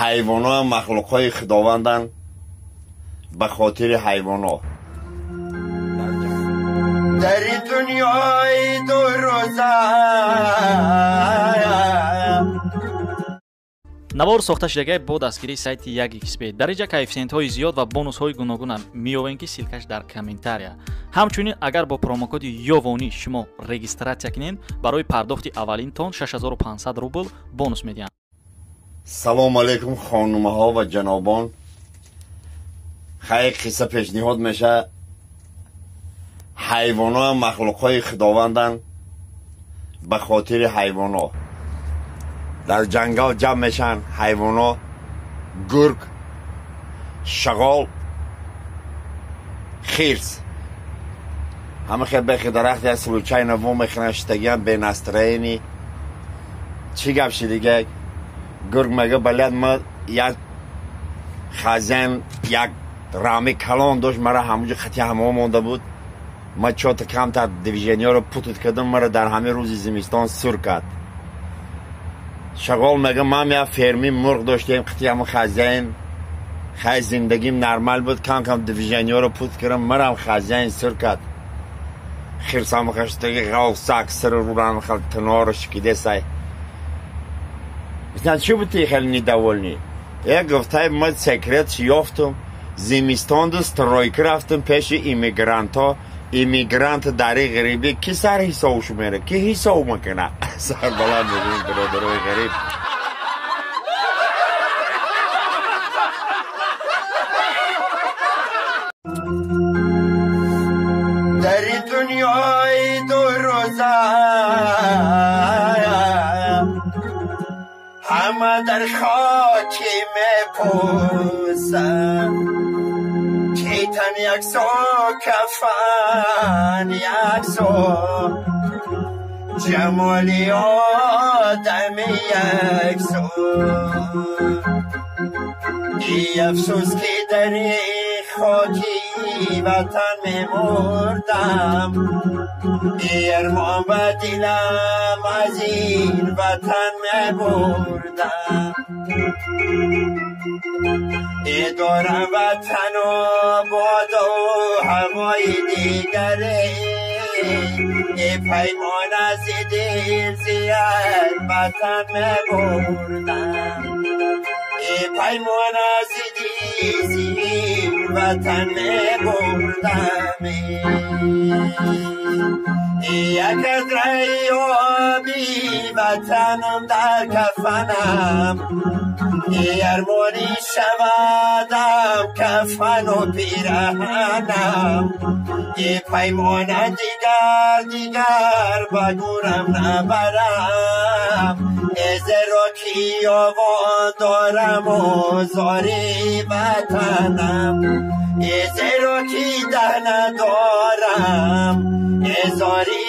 Ҳайвонҳо махлуқҳои худованданд, ба хотири ҳайвонҳо. Дар дунёи дурӯза навор сохта шудагай бо дастгирии сайти 1xb. Дар инҷа коэффисиентҳои зиёд ва бонусҳои гуногуна меёвем, ки ссылкаш дар комментария. Ҳамчунин агар бо промокоди ёвонӣ шумо регистратсия кунед, барои пардохти аввалинтон 6500 рубл бонус медиҳанд. Салому алейкум, хонумаҳо ва ҷанобон. Хайр, қисса пешниҳод меша. Ҳайвонҳо махлуқҳои худованданд, ба хотири ҳайвонҳо. Дар ҷангал ҷамъ мешаванд ҳайвонҳо: гург, шағол, хирс. Ҳама хел бехи дарахт як случайно во мехӯранд, шитагиам бе настроение. Чӣ гап шидига? Гург мега: «Баляд, ма як хазяин як рами калон дошт, мара ҳамуҷо хати ҳамо монда буд. Ма чота камтар движениёро путут кардам, мара дар ҳамин рӯзи зимистон сур кард». Шағол мега: «Ман як ферми мурғ доштем, қити ҳамо хазяин хай зиндагим нормал буд, кам кам движениёро пут кардам, марам хазяин сур кард». Хирсам хаштаги ғавсак сиру рурам хал тинору шикидесай. Гуфтан: «Чӣ буд, ти хеле недовольный?» Як гуфтай: «Ма секрет ёфтум, зимистонду стройка рафтум пеши иммигрантҳо. Иммигрант дари ғарибӣ ки сар ҳисобшу мера, ки ҳисоб мекуна?» Сарбаланд бошем, бародарои ғариб. Дар дунёи дурӯза ҳама дар хоки мепӯсанд, тан яксо, кафан яксо, ҷамоли одами яксо. Эй афсӯс, ки дар хоки ватан мемурдам, эй армон ба дилам аз ин ватан мебурдам. Эй дорам ватану боду ҳавои дигаре, эй паймон аз дил зиёд ватан мебурдам, эй паймон аз дил зиёд ватан мебурдам. Як қатраи оби ватанам дар кафанам, эй армонӣ шавадам кафану пираҳанам, эй паймона дигар дигар ба гӯрам набарам, эй зеро ки ёвон дораму зори ватанам, эй зеро ки даҳ надорам, эй зори